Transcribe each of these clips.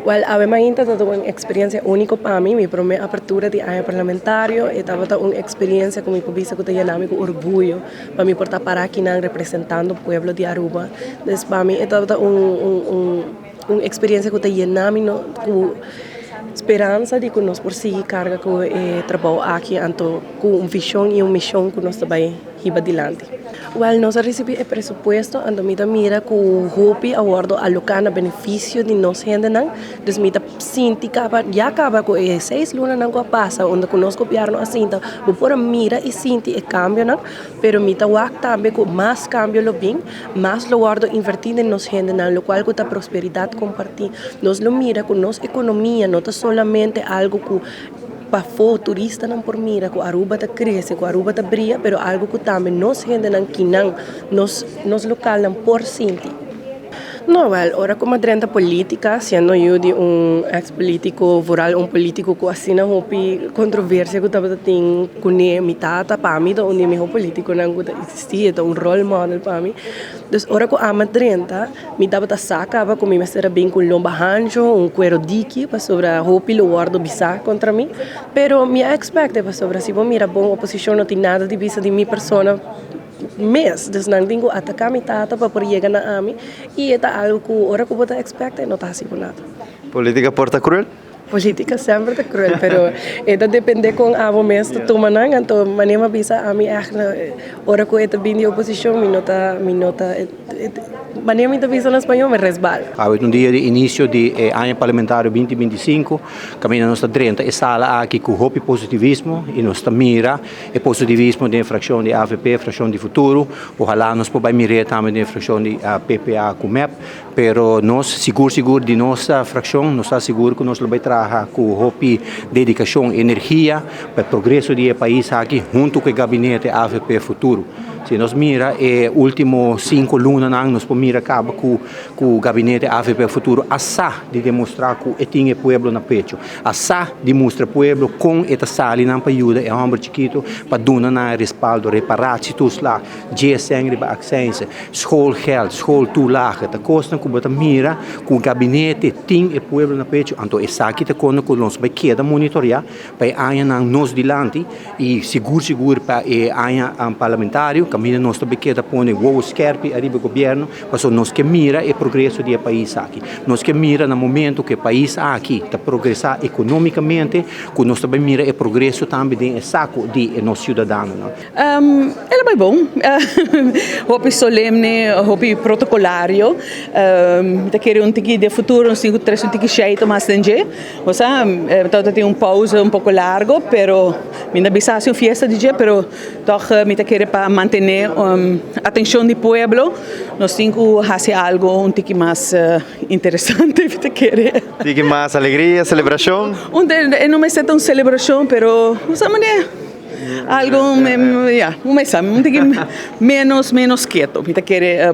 Well, awe mainta tabata un experiencia unico pa mi, mi prome apertura di aña parlamentario, e tabata un experiencia cu mi por bisa cu ta yena mi cu orguyo pa mi por ta para akinan representando pueblo di Aruba. Dus pa mi e tabata un un un un experiencia cu ta yena mi no cu speransa di cu nos por sigui carga cu e trabou aki anto cu un vision y un mision cu nos ta bay hiba dilanti. Wel, nos a ricibi e presupuesto, anto mi ta mira cu hopi a wordo aloca na beneficio di nos hendenan, dus mi ta sinti caba, ya caba cu e seis lunanan cu a pasa unda cu nos gobierno a sinta, bo por a mira y sinti e cambionan, pero mi ta wak tambe cu mas cambio lo bin, mas lo wordo inverti den nos hendenan, locual cu ta prosperidad comparti. Nos lo mira cu nos economia no ta solamente algo cu pafó turistanan por mira ku Aruba ta krese, ku Aruba ta bria, pero algu ku tambe nos hendenan kinan, nos nos lokalnan por sinti. No, wèl, ora ku mi a drenta polítika, siendo yu di un eks polítiko, vooral un polítiko ku asina hopi kontroversia ku tabata tin kuné, mi tata pa mi ta un di e mihó polítikonan ku ta eksistí, e ta un role model pa mi. Dus ora ku ami a drenta, Mi tabata sa caba cu mi mester a bin cu un lomba hancho, un cuero diki, pasobra hopi lo wordo bisa contra mi. Pero mi a expecte, pasobra si bo mira bon oposicion no tin nada di bisa di mi persona mes. Dus nan tin cu ataca mi tata pa por yega na ami y e ta algo cu ora cu bo ta expecte no ta haci bo nada. Politica por ta cruel? Politica semper ta cruel, pero e ta depende con abo mes ta tuma nan, anto manera mi a bisa ami echt ora cu e ta bin di oposicion mi no ta mi no ta manera mi ta bisa na spañol me resbala. Awe ta un dia di inicio di e aña parlamentario binti binti i sinku, caminda nos ta drenta e sala aki cu hopi positivismo y nos ta mira e positivismo den e fraccion di avp, fraccion di futuro, ohala nos por bay mir'e tambe den e fraccion di ppa cu mep. Pero nos sigur sigur di nos fraccion nos ta sigur cu nos lo bay traha cu hopi dedicacion, energia pa e progreso di e pais aki hunto cu e gabinete avp Futuro. Si nos mira e ultimo cinco lunanan nos por mira caba cu cu gabinete avp Futuro a sa di demostra cu e tin e pueblo na pecho, a sa di mustra e pueblo con e ta sali nan pa yuda e homber chikito pa duna nan e respaldo, reparatietoeslag, GSN riba accijnzen, schoolgeld, schooltoelage, ta kosnan ku bo ta mira ku gabinete tin e pueblo na pecho, anto esaki ta kono ku nos bai keda monitorea pa e añanan nos dilanti i sigur sigur pa e aña parlamentario kaminda nos ta bai keda pone wowo skerpi ariba e gobierno pasobra nos ke mira e progreso di e pais aki, nos ke mira na momento ku e pais aki ta progresa ekonomikamente ku nos ta bai mira e progreso tambe den e sako di e nos siudadanonan. El a bai bon, hopi solemne, hopi protocolario, mi ta kere un tiki den futuro nos tin ku trese un tiki sheito mas den dje, bo sa tabata tin un pausa un poko largo pero mi no bisa hasi un fiesta di dje pero tòg mi ta kere pa mantene atencion di pueblo nos tin ku hasi algo un tiki mas interesante mi ta kere. Tiki mas alegria, celebracion? E no mester ta un celebracion pero bo sa manera. Algo ya, un mesa, un tiki menos menos keto. Mi ta kere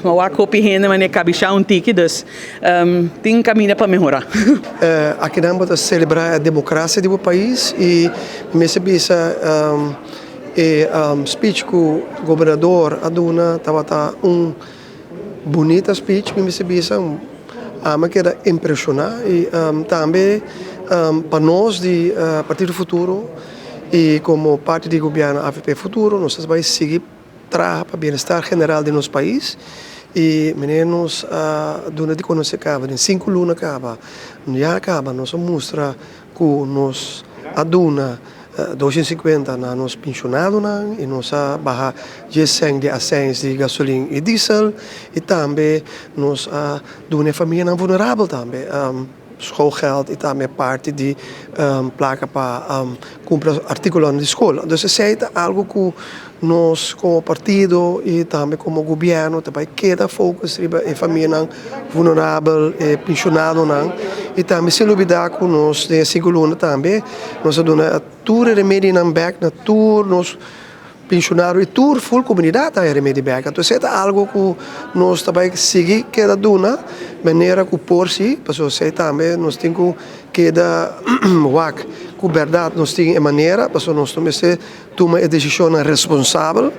wak hopi hende manera kabishá un tiki, dus tin kaminda pa mehorá. Akinan bo ta selebrá e demokrasia di bo pais i mi mester bisa e speech ku gobernador a duna tabata un bunita speech mi mester bisa. Ami a keda impreshoná i tambe pa nos di Partido Futuro i komo parti di gobièrnu avp Futuro nos ta bai sigui traha pa bienestar general di nos pais i manera nos a duna di konosé kaba den sinku luna kaba ya kaba nos a mustra ku nos a duna 250 na nos penshonadonan i nos a baha 10 sèn di asèns di gasolin i diesel i tambe nos a duna e famianan vulnerabel tambe schoolgeld i tambe parti di plaka pa kumpra artíkulonan di skol. Dus esei ta algu ku nos komo partido i tambe komo gobièrnu ta bai keda focus riba e famianan vulnerabel, e penshonadonan i tambe sin lubidá ku nos den e sinku luna tambe nos a duna tur e remedinan bèk na tur nos penshonado i tur ful komunidat a haña remedi bèk. Anto esei ta algu ku nos ta bai sigui keda duna manera ku por si, pasobra esei tambe nos tin ku keda wak ku bèrdat nos tin e manera, pasobra nos no mester tuma e desishonnan responsabel.